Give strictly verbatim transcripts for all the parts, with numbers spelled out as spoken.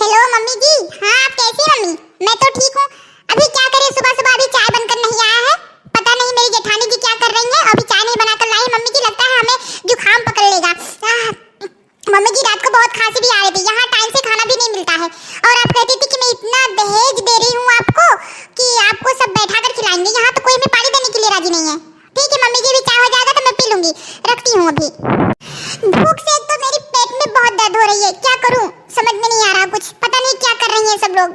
हेलो मम्मी जी। हाँ, आप कैसी हैं मम्मी? मैं तो ठीक हूँ। अभी क्या करें, सुबह सुबह अभी चाय बनकर नहीं आया है। पता नहीं मेरी जेठानी जी क्या कर रही हैं, अभी चाय नहीं बनाकर लाई। मम्मी जी, लगता है हमें जुकाम पकड़ लेगा। आह, मम्मी जी, रात को बहुत खांसी भी आ रही थी, यहाँ टाइम से खाना भी नहीं मिलता है। और आप कहती थी कि मैं इतना दहेज दे रही हूँ आपको कि आपको सब बैठा कर खिलाएंगे। यहाँ तो कोई हमें पानी देने के लिए राजी नहीं है। ठीक है मम्मी जी, अभी चाय हो जाएगा तो मैं पी लूंगी, रखती हूँ अभी। भूख से एक तो मेरी पेट में बहुत दर्द हो रही है, क्या करूँ, समझ में नहीं आ रहा कुछ, पता नहीं क्या कर रही हैं सब लोग।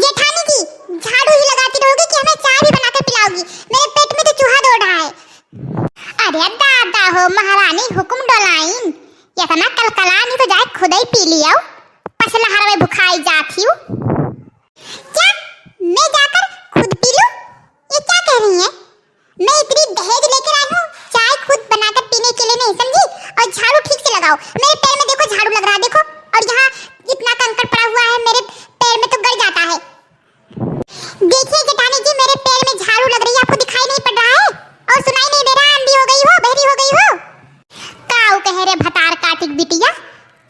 जेठानी जी, झाड़ू ही लगाती रहोगी कि हमें चाय भी बना के पिलाओगी? मेरे पेट में तो चूहा दौड़ रहा है। अरे दादा हो महारानी, हुकुम डोलाइन, इतना कलकलानी तो जाए खुदई पी लियो, पछला हरवे भुखाई जात हियो। क्या? मैं जाकर खुद पी लूं? ये क्या कह रही हैं? मैं इतनी दहेज लेकर आई हूँ, चाय खुद बनाकर पीने के लिए नहीं, समझी? और झाड़ू ठीक से लगाओ, मेरे पैर में देखो झाड़ू लग रहा है, देखो, और यहाँ इतना कंकड़ पड़ा हुआ है, मेरे पैर में तो गड़ जाता है। देखिए जेठानी जी, मेरे पैर में झाड़ू लग रही है, आपको दिखाई नहीं पड़ रहा है? और सुनाई नहीं दे रहा, अंधी हो गई हो, बहरी हो गई हो? काऊ कहे रे भतार काटिक बिटिया,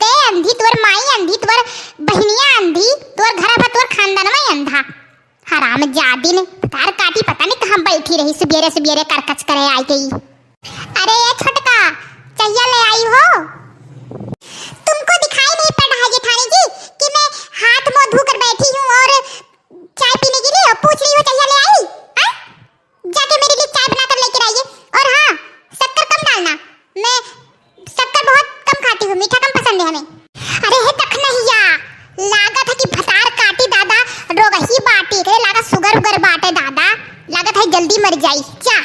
ते अंधी, तोर माई अंधी, तोर बहिनिया अंधी, तोर घर भर, तोर खानदान में अंधा। हरामजादिन, भतार काटी पता नहीं कहाँ बैठी रही, सुबेरे सुबेरे करकच करे आई गई। अरे ए छोटका, चहिया ले आई हो? तुमको दिखाई नहीं पड़ रहा है जेठानी जी कि मैं हाथ मुंह धो कर बैठी हूँ और चाय पीने के लिए पूछ रही हो चहिया ले आई? हाँ? जाके मेरे लिए चाय बनाकर लेकर आइए। और हाँ, शक्कर कम डालना, मैं शक्कर बहुत कम खाती हूँ, मीठा कम पसंद है हमें। अरे हे दखनहिया, लागत है कि भतार काटी दादा रोगही बाटी, एकरे लागत सुगर उगर बाटे दादा, लागत है जल्दी मर जाई। जा,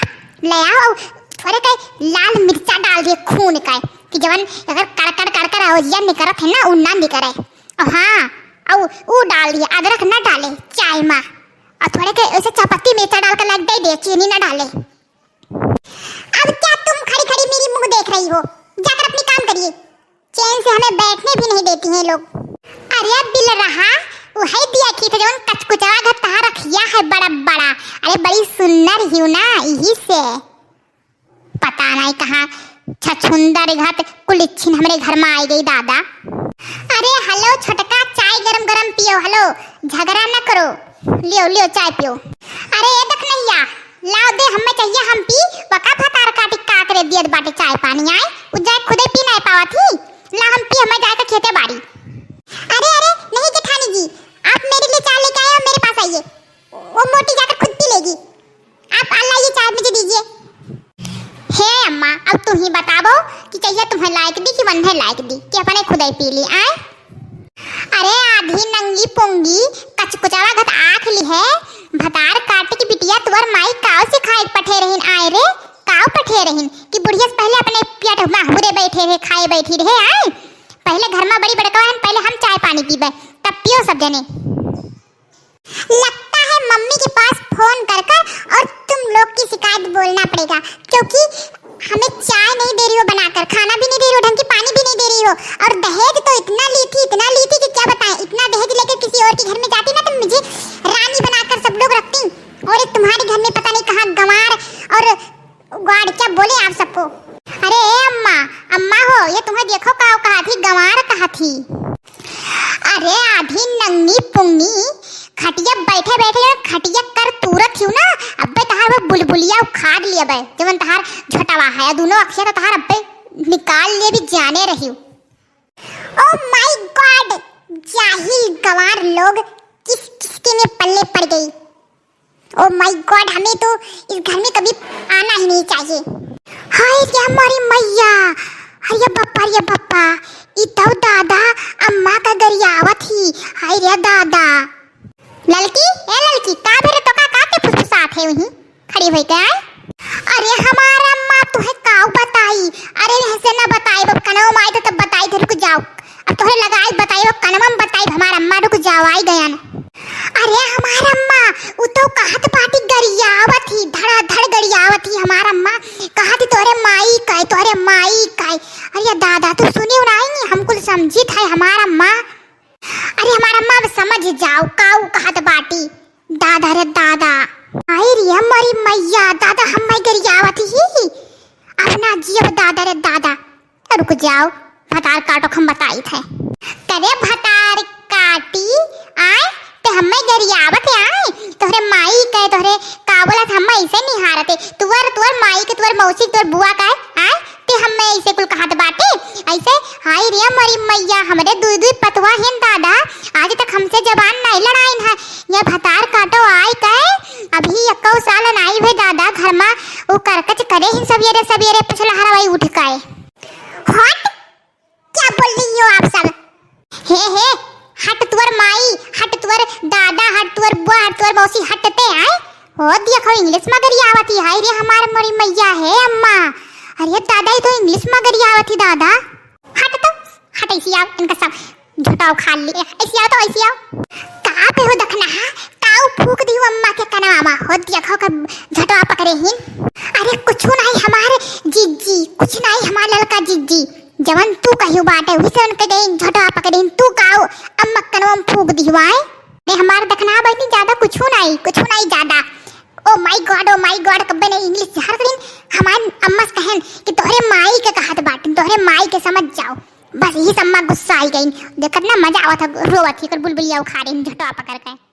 ले आओ, थोड़े के लाल मिर्चा डाल दिए खून का, कि जवन अगर कड़कड़ कड़कड़ आवाजिया निकरत है ना, उ ना निकरे। और हाँ, और उ डाल दिए, अदरक ना डाले चाय मा, और थोड़े के ऐसे चापत्ती मिर्चा डाल के लग दे दे, चीनी ना डाले। अब क्या तुम खड़ी खड़ी मेरी मुंह देख रही हो? जाकर अपनी काम करिए, चैन से हमें बैठने भी नहीं देती हैं लोग। अरे बिल रहा, वही दिया की था जौन कचकुचवा घर तहार रखिया है बड़ा बड़ा। अरे बड़ी सुंदर ही ना, यही से। पता नहीं कहाँ छछुंदर घात कुलिच्छिन हमरे घर में आई गई दादा। अरे हेलो छोटका, चाय गरम गरम पियो। हेलो, झगड़ा न करो, लियो लियो चाय पियो। अरे ए दखनहिया, लाओ दे, हमें चाहिए, हम पी। वका भतार काटी का करे दियत बाटे चाय पानी, आए उ जाए खुदे पी नहीं पावत ही। ला हम पी, हमें जाए के खेते बाड़ी। अरे अरे नहीं जेठानी जी, आप मेरे लिए चाय लेके आए हो, मेरे पास आइए, वो मोटी जाकर खुद पी लेगी। आप आ लाइए चाय मुझे दीजिए। हे अम्मा, अब तू ही बताबो कि चाहिए तुम्हें लायक दी कि वन्हे लायक दी कि अपने खुदे पी ली, आए? अरे आधी नंगी पुंगी, कचकुचावा घत आँख ली है, भतार काटे की बिटिया तुअर माई काव सिखाए पठे रहिन, आए रे, काव पठे रहिन कि बुढ़िया से पहले अपने पेट माहुरे बैठे रहे, खाए बैठी रहे, आए? पहले घर में बड़ी बड़का हन, पहले हम चाय पानी पीबे, तब पियो सब जने। लगता है मम्मी के पास फोन कर कर और तुम लोग की शिकायत बोलना पड़ेगा, क्योंकि हमें चाय नहीं दे रही हो बनाकर, खाना भी नहीं दे रही हो, ढंग की पानी भी नहीं दे रही हो, और दहेज तो इतना ली थी, इतना ली थी कि क्या बताएं। इतना दहेज लेकर किसी और के घर में जाती ना तो मुझे रानी बनाकर सब लोग रखती, और एक तुम्हारे घर में पता नहीं कहाँ गंवार और गाड़ क्या बोले आप सबको। अरे ए अम्मा, अम्मा हो, ये तुम्हें देखो का कहा थी, गंवार कहा थी। अरे आधी नंगी पुंगी, खटिया बैठे बैठे जो खटिया कर तूरत हियो ना, अब्बे तहार वो बुलबुलिया उखाड़ लिया बे, जवन तहार झोटवा है, दोनों अखिया तो तहार अब्बे निकाल लिए भी जाने रही। Oh my God, जाहिल गंवार लोग किस किसके में पल्ले पड़ गई। Oh my God, हमें तो इस घर में कभी आना ही नहीं चाहिए। हाय रे हमारी मैया, अरे बप्पा, अरे बप्पा, ई तो दादा अम्मा का गरियावत ही। हाय रे दादा। ललकी, ए ललकी, का भेरे तोका का के फुसफुसात है वहीं खड़ी होई के, आय? अरे हमार अम्मा तुहे काउ बताई, अरे ऐसे ना बताई, अब कनवा में आई तो तब बताई थे, रुक जाओ। अब तोहरे लगाई बताई, अब कनवा में बताई, हमार अम्मा रुक जाओ, आई गयन। अरे हमार अम्मा, उ तो कहत बाटी गरियावत ही, धड़ाधड़ गरियावत ही हमार अम्मा, कहत ही तोहरे माई का है, तोहरे माई का है। अरे दादा, तू सुनी हो ना, हम कुल समझी था हमार अम्मा। अरे हमार अम्मा, अब समझ जाओ, काउ कहत बाटी। दादा रे दादा। आई रे हमारी मैया, दादा हम गरियावत ही। अब ना जियब दादा रे दादा। रुक जाओ, भतार काटो हम बताई थे। करे भतार आवत है आए, तोहरे माई के, तोहरे का बोलत, हम ऐसे निहारत है। तुअर, तुअर माई के, तुअर मौसी के, तुअर बुआ का है, आए? ते हमें ऐसे कुल कहत बाटे, ऐसे, हाय रे मोरी मैया, हमरे दुई दुई पतवा हेन दादा, आज तक हमसे जबान नाई लड़ाइन है। ये भतार काटो आय कहे, अभी एक्को साल नाई भे दादा, घर मा वो करकच करे हिन सबेरे सबेरे पछलहरवा उठ के। हट, क्या बोल रही हो आप सब? हे, हे, हट तुअर माई, हट तुअर दादा, हट तुअर बुआ, हट तुअर मौसी, हटते आए। हो देखो, English मा गरियावत ही, हाय रे हमार मोरी मैया है अम्मा। अरे दादा, ये तो English मा गरियावत ही दादा। हट तो, हट ऐसी आओ, इनका सब झोटाओ खा ले। ऐसी आओ तो, ऐसी आओ। का पे हो दखना हा, ताऊ फूक दियो अम्मा के कनवा मा। हो देखो का झोटवा पकड़े हिन। अरे कुछ नहीं हमार जिज्जी, कुछ नहीं हमार ललका जिज्जी। जवन तू कहियो बाटे, वही से उनके दे झोटवा पकड़े हिन। तू काऊ अम्मा कनवा मा फूक दियो आए? ने हमार दखना बहिनी ज्यादा कुछ नहीं, कुछ नहीं ज्यादा। Oh my God, oh my God, कब्बे नहीं English हर दिन हमार अम्मा से कहन कि तोहरे माई के कहत बाटे, तोहरे माई के समझ जाओ। बस यही से अम्मा गुस्सा आई गई। देखत ना मजा आवत है, रोवत ही कर बुलबुलिया उखाड़े झोटवा पकड़ के।